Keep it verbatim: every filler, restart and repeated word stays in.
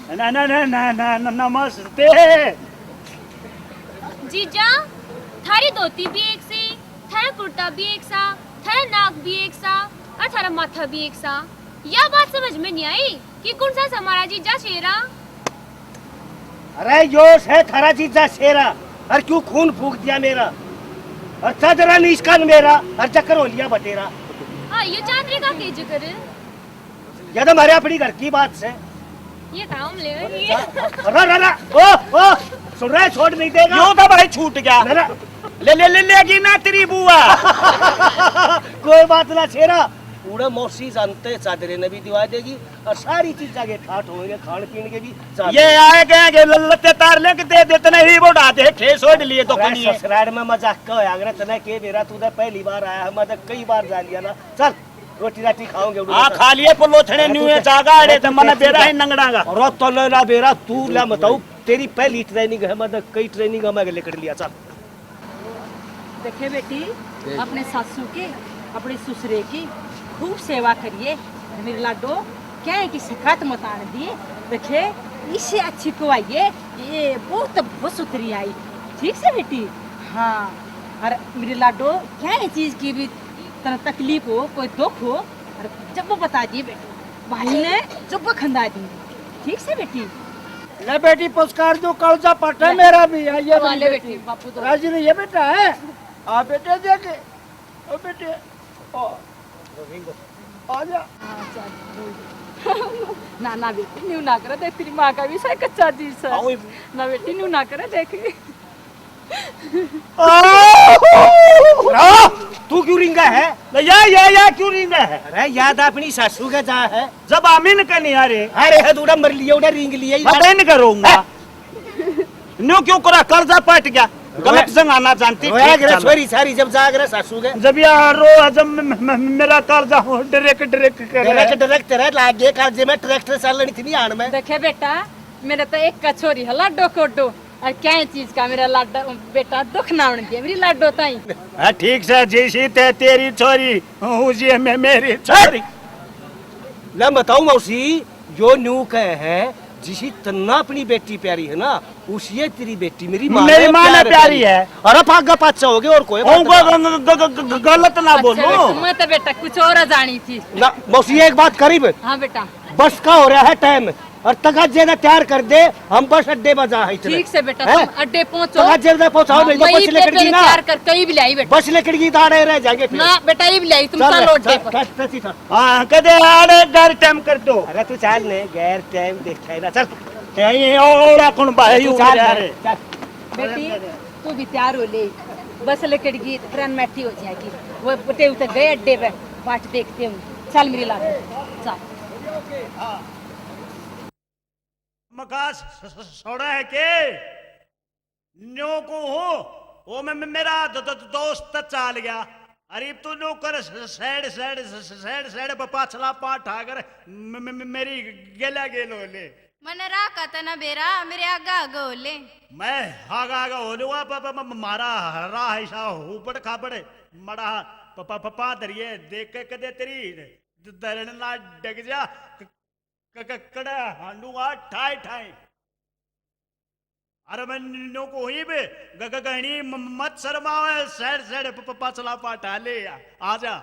ना ना ना ना ना ना, नमस्ते। जीजा, थारी धोती भी एक सी, थारा कुर्ता भी एक सा, थारा नाक भी एक सा, और थारा माथा भी एक सा। या बात समझ में नहीं आई कि कौन सा हमारा जीजा शेरा? अरे यो है थारा जीजा शेरा, और क्यों खून फूक दिया मेरा, और चादरा नीच कान मेरा, और चक्कर हो लिया बटेरा। हाँ, ये चादरे का के जिक्र? ये तो हमारे अपनी घर की बात से। ये काम ले रही है। अरे, अरे, अरे, ओ, ओ, सुन रहा है, छोड़ नहीं देगा। यो तो भाई छूट गया। अरे। ले, ले, ले, लेगी ना तेरी बुआ। कोई बात ना शेरा, पूरा मौसी जानते चादरे ने भी दिवा देगी और सारी चीज जाके ठाट होंगे, खान पीन के भी जाके। ये आए गए के लत्ते तार लेके दे देते नहीं, वो डाते हैं, ठेस ओढ़ लिए तो अरे कहीं है। ससुराल में मजाक का होया, अगर तने के बेरा तू तो पहली बार आया है, मैं तो कई बार जा लिया ना। चल, रोटी राटी खाओगे, उड़ो हाँ, तो। खा लिए पलोथने अरे न्यू तू है, तो, जागा अरे अरे तो तू मने तो बेरा ही नंगड़ागा। अरे तो ले ना बेरा, तू ले बताओ, तेरी पहली ट्रेनिंग है, मतलब कई ट्रेनिंग हमें लेकर लिया, चल। देखे बेटी, देख। अपने सासू की, अपने ससुरे की खूब सेवा करिए। मेरे लाडो, क्या है कि शिकायत मत आने दिए। देखे, इससे अच्छी को आइए, ये बहुत, बहुत सुथरी आई। ठीक से बेटी? हाँ। और मेरे लाडो, क्या है चीज की भी तन तकलीफ हो, कोई दुख हो, और जब वो बता दिए बेटी, भाई ने जब वो खंदा दी। ठीक से बेटी? ले बेटी, पुरस्कार जो कालजा पाटा है ले। मेरा भी, आइए ले बेटी। बापू तो राजी नहीं है बेटा, है? आ बेटे देख, ओ बेटे, ओ। आ जा। हाँ, चल, बोल। ना, ना बेटी, न्यू ना करे, देख तेरी माँ का भी सही कच्चा जी सर। आओ। ना बेटी, न्यू ना करे, देख। आ! आ! तू क्यों रिंगा है? ले या, या, या क्यों रिंगा है? अरे याद अपनी सासू का जा है। जब आमिन का नहीं आ रहे। अरे है तू उड़ा मर लिया, उड़ा रिंग लिया ही। मैं तो इनका रोऊंगा। हैं? न्यू क्यों करा, कर्जा पाट गया। गलत रोया-, जंग आना जानती रोया थी, करे चलो। छोरी सारी जब जा करे सासू के। जब यार रो, जब म-, म-, म-, मेरा कर्जा हो, डरेक, डरेक करे। डरेक, डरेक तेरे लागे कर्जे में, ट्रैक्टर चल रही थी नहीं आन में। देखे बेटा, मेरे तो एक का छोरी है, लाडो कोडो, और क्या है चीज का मेरा लाडा, बेटा दुख ना होने दिया, मेरी लाडो ताई। हाँ, ठीक से, जैसी ते तेरी छोरी, उसी में मेरी छोरी। ले बताऊं मौसी, यो न्यू कहे है, जिसी तन्ना अपनी बेटी प्यारी है ना, उसी ये तेरी बेटी मेरी माँ मेरी ने माँ ने प्यार प्यारी प्यारी है। अरे पागा पाछा हो गए और कोई बात होगा ना। ग-, ग-, ग-, ग-, गलत ना अच्छा बोलो। बेटा, मैं तो बेटा कुछ और जानी थी। ना, मौसी एक बात करीब। हाँ बेटा। बस का हो रहा है टाइम, और तगाजे ने तैयार कर दे, हम बस अड्डे पर जा है इतने। ठीक से बेटा, हैं? तुम अड्डे पहुंचो। तगाजे ने पहुंचाओ, हाँ, नहीं तो मैं बस ये लेकर पेपर गई ना। तैयार कर, कहीं भी ले आई बेटा। बस लेकर गई, दाड़े रह जाएंगे फिर। ना बेटा, ये भी ले आई, तुम चल, चलो अड्डे चल, पर। चल, चल, चल, चल। हाँ, कदे आड़े घर टाइम कर दो। अरे तू चल ने, गैर टाइम देखा है ना, चल। यहीं और कौन भाई तू उधर चल, आ रहे। चल। बेटी, तू भी तैयार हो ले, बस लकड़गी, ट्रेन मैठी हो जाएगी। वो बटे उतर गए अड्डे पे, बाट देखते हूँ। चल मेरी लाल, चल। मकास छोड़ा है के? न्यो को हो, वो मैं, मैं, मेरा द-, द-, दोस्त चाल गया। अरे तू न्यो कर सैड, सैड, सैड, सैड प-, पाछला पाठ आकर म-, म-, म-, मेरी गेला गेल हो ले। मन राह का तना बेरा, मेरे आगा आगा हो ले। मैं आगा आगा हो लूँगा, प-, प-, म-, मारा राह ऐसा हुबड़ खाबड़ मड़ा प-, प-, प-, पा धरिए देख के कदे तेरी द-, दरण ना डग जा। क-, क-, क-, कड़े हांडूंगा ठाई ठाई। अरे मैं न्यो को ही बे ग-, ग-, गहनी म-, मत शर्मावे, सैड सैड प-, प-, पाछला पाठा ले आ, आजा।